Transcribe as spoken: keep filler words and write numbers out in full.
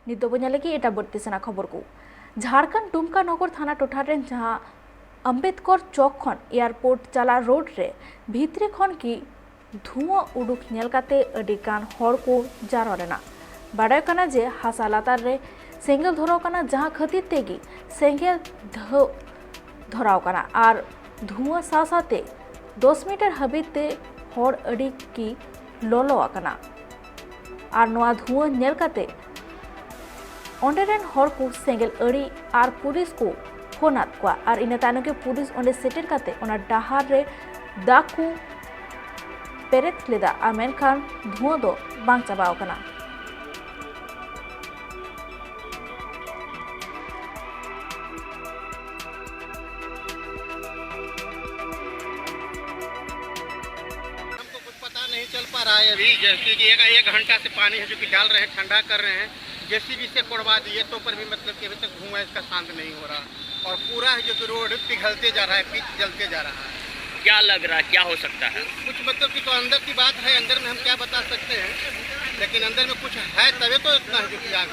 ᱱᱤᱛ ᱫᱚᱵᱚ ᱧᱮᱞ ᱞᱮᱜᱮ ᱮᱴᱟᱜ ᱵᱟᱹᱲᱛᱤ ᱥᱮᱱᱟᱜ ᱠᱷᱚᱵᱚᱨ ᱠᱚ᱾ ᱡᱷᱟᱲᱠᱷᱚᱸᱰ ᱰᱩᱢᱠᱟ ᱱᱚᱜᱚᱨ ᱛᱷᱟᱱᱟ ᱴᱚᱴᱷᱟ ᱨᱮᱱ ᱡᱟᱦᱟᱸ ᱟᱢᱵᱮᱫᱠᱚᱨ ᱪᱚᱠ ᱠᱷᱚᱱ ᱮᱭᱟᱨᱯᱳᱨᱴ ᱪᱟᱞᱟᱜ ᱨᱳᱰ ᱨᱮ ᱵᱷᱤᱛᱨᱤ ᱠᱷᱚᱱ ᱜᱮ ᱫᱷᱩᱣᱟᱹ ᱩᱰᱩᱠ ᱧᱮᱞ ᱠᱟᱛᱮ ᱟᱹᱰᱤ ᱜᱟᱱ ᱦᱚᱲ ᱠᱚ ᱡᱟᱨᱣᱟ ᱞᱮᱱᱟ᱾ ᱵᱟᱰᱟᱭ ᱠᱟᱱᱟ ᱡᱮ ᱦᱟᱥᱟ ᱞᱟᱛᱟᱨ ᱨᱮ ᱥᱮᱸᱜᱮᱞ ᱫᱷᱚᱨᱟᱣ ᱠᱟᱱᱟ, ᱡᱟᱦᱟᱸ ᱠᱷᱟᱹᱛᱤᱨ ᱛᱮᱜᱮ ᱥᱮᱸᱜᱮᱞ ᱫᱷᱟᱹᱣ ᱫᱷᱚᱨᱟᱣ ᱠᱟᱱᱟ ᱟᱨ ᱫᱷᱩᱣᱟᱹ ᱥᱟᱶ ᱥᱟᱶᱛᱮ ᱫᱚᱥ ᱢᱤᱴᱟᱨ ᱦᱟᱹᱵᱤᱡ ᱛᱮ ᱦᱚᱲ ᱟᱹᱰᱤ ᱜᱮ ᱞᱚᱞᱚ ᱟᱠᱟᱱᱟ᱾ ᱟᱨ ᱱᱚᱣᱟ ᱫᱷᱩᱣᱟᱹ ᱧᱮᱞ ᱠᱟᱛᱮ ᱚᱸᱰᱮ ᱨᱮᱱ ᱦᱚᱲ ᱠᱚ ᱥᱮᱸᱜᱮᱞ ᱟᱹᱲᱤ ᱟᱨ ᱯᱩᱞᱤᱥ ᱠᱚ ᱯᱷᱳᱱ ᱟᱫ ᱠᱚᱣᱟ ᱟᱨ ᱤᱱᱟᱹ ᱛᱟᱭᱱᱚᱢ ᱜᱮ ᱯᱩᱞᱤᱥ ᱚᱸᱰᱮ ᱥᱮᱴᱮᱨ ᱠᱟᱛᱮ ᱚᱱᱟ ᱰᱟᱦᱟᱨ ᱨᱮ ᱫᱟᱜ ᱠᱚ ᱯᱮᱨᱮᱡ ᱞᱮᱫᱟ ᱟᱨ ᱢᱮᱱᱠᱷᱟᱱ ᱫᱷᱩᱣᱟᱹ ᱫᱚ ᱵᱟᱝ ᱪᱟᱵᱟᱣ ᱟᱠᱟᱱᱟ᱾ हमको कुछ पता नहीं चल पा रहा है अभी, जैसे कि एक, एक घंटा से पानी है जो कि डाल रहे हैं, ठंडा कर रहे हैं। जेसीबी से कोड़वा दिए तो पर भी मतलब कि अभी तक धुआं इसका शांत नहीं हो रहा, और पूरा है जो कि रोड पिघलते जा रहा है, पिच जलते जा रहा है। क्या लग रहा है, क्या हो सकता है? कुछ मतलब कि तो अंदर की बात है, अंदर में हम क्या बता सकते हैं, लेकिन अंदर में कुछ है तभी तो इतना है जो कि आग